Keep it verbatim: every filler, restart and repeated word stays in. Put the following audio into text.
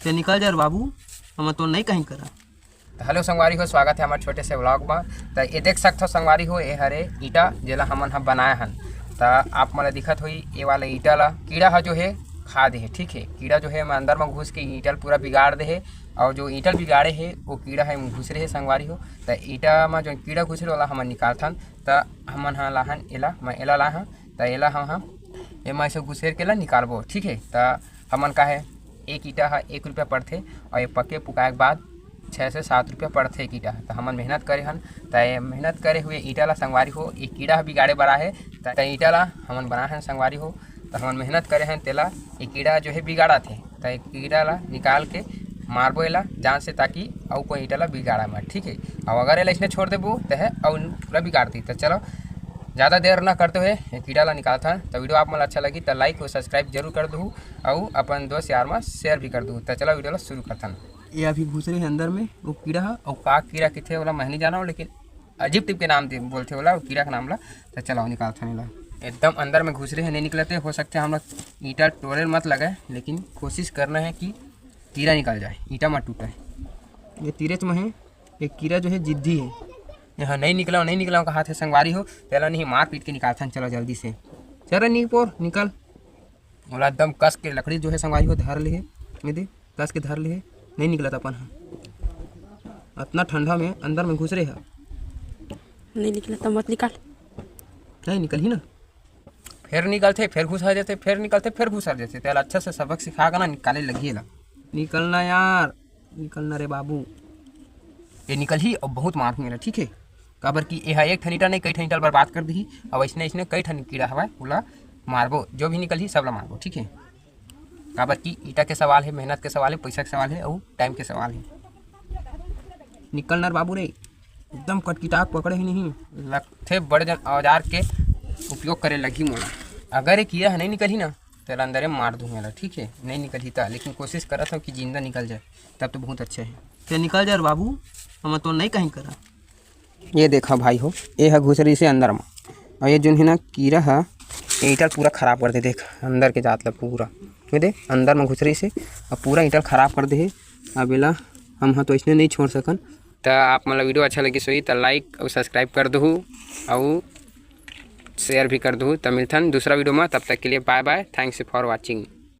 ते निकल जा रे बाबू, हमन तो नहीं कहीं करा। त हेलो संगवारी हो, स्वागत है हमारे छोटे से व्लॉग में। त ये देख सकत हो संगवारी हो, ये हरे ईटा जेला हमन ह बनाए हन। त आप मन ल दिखत होई, ये वाला ईटा ला कीड़ा ह जो है खा दे है, ठीक है। कीड़ा जो है मैं अंदर में घुस के ईटा ल पूरा बिगाड़ दे है, और जो ईटा ल बिगाड़े है वो कीड़ा है घुस रहे है संगवारी हो। त ईटा में जो कीड़ा घुस रहे वाला हमन निकालथन। त हमन ह लाहन एला, मैं एला लाहन। त एला हम ह एमा ऐसे घुसेर के ला निकालबो, ठीक है। त हमन का है, एक ईटा ह एक रुपया पड़थे, और ये पके पुकाए के बाद छः से सात रुपया पड़थे एक ईटा ह। त हमन मेहनत करे हन, त ये मेहनत करे हुए ईटा ला संगवारी हो, ये कीड़ा ह बिगाड़े बर आहे। त त ईटा ला हमन बनाए हन संगवारी हो, त हमन मेहनत करे हन तेला, ये कीड़ा जो है बिगाड़ा थे। त ये कीड़ा ला निकाल के मारबो एला जान से, ताकि अउ कोई ईटा ला बिगाड़ा मत, ठीक है। और अगर एला इसने छोड़ देबो त है अउ पूरा बिगाड़ दी। त चलो, ज़्यादा देर ना करते हुए ये कीड़ा ला निकालथन। त वीडियो आप मन ला अच्छा लगी त लाइक और सब्सक्राइब जरूर कर दू, अउ अपन दोस्त यार में शेयर भी कर दू। त चलो वीडियो ला शुरू करथन। ये अभी घुस रहे हैं अंदर में वो कीड़ा ह, और का कीड़ा किथे वाला मैं नहीं जाना हूँ, लेकिन अजीब टाइप के नाम दे बोलथे वाला वो कीड़ा के नाम ला। त चलो निकालथन एला। एकदम अंदर में घुस रहे हैं, नहीं निकलते। हो सकते हम लोग ईटा टोरे मत लगे, लेकिन कोशिश करना है कि कीड़ा निकल जाए, ईटा मत टूटे। ये तीरेच में है, ये कीड़ा जो है जिद्दी है। यहाँ नहीं निकला, नहीं निकला कहा थे संगवारी हो, तेला नहीं मार पीट के निकालथन। चलो जल्दी से, चल रे निपोर निकल। ओला एकदम कस के लकड़ी जो है संगवारी हो धर ले है, ये दे, कस के धर ले है, नहीं निकलत अपन ह। अतना ठंडा में अंदर में घुस रहे है। नहीं निकलत त मत निकाल। नहीं निकलही ना। फेर निकलथे, फेर घुसर जाथे, फेर निकलथे, फेर घुसर जाथे। तेला अच्छा से सबक सिखा के ना निकाले लगी एला। निकलना यार, निकलना रे बाबू। ये निकलही और बहुत मारहूँ एला, ठीक है। काबर कि एहा एक ठन ईटा नहीं, कई ठन ईटा ल बर्बाद कर दिही। और ऐसने ऐसने कई ठन कीड़ा हवय, ओला मारबो। जो भी निकलही सब ला मारबो, ठीक है। काबर कि ईटा के सवाल है, मेहनत के सवाल है, पैसा के सवाल है और टाइम के सवाल है। निकलना रे बाबू रे, एकदम कटकिटाक पकड़े ही नहीं। लगथे बड़े जन औजार के उपयोग करे लगही मोला। अगर ये कीड़ा ह नहीं निकलही ना, तेला अंदर में मार दूँ एला, ठीक है। नहीं निकलही त, लेकिन कोशिश करत हव कि जिंदा निकल जाए, तब तो बहुत अच्छा है। ते निकल जा रे बाबू, हम तो नहीं कहीं करा। ये देखा भाई हो, ये ह घुस रहिस हे अंदर म, और ये जोन है ना कीड़ा ह, ये ईटा ल पूरा खराब कर दे। देख अंदर के जात ला पूरा, ये दे अंदर में घुस रहिस हे, और पूरा ईटा ल खराब कर दे हे। अब एला हम ह तो इसने नहीं छोड़ सकन। त आप मन ला वीडियो अच्छा लगिस होही त लाइक और सब्सक्राइब कर दहू, और शेयर भी कर दहू। त मिलथन दूसरा वीडियो में, तब तक के लिए बाय बाय, thanks for watching।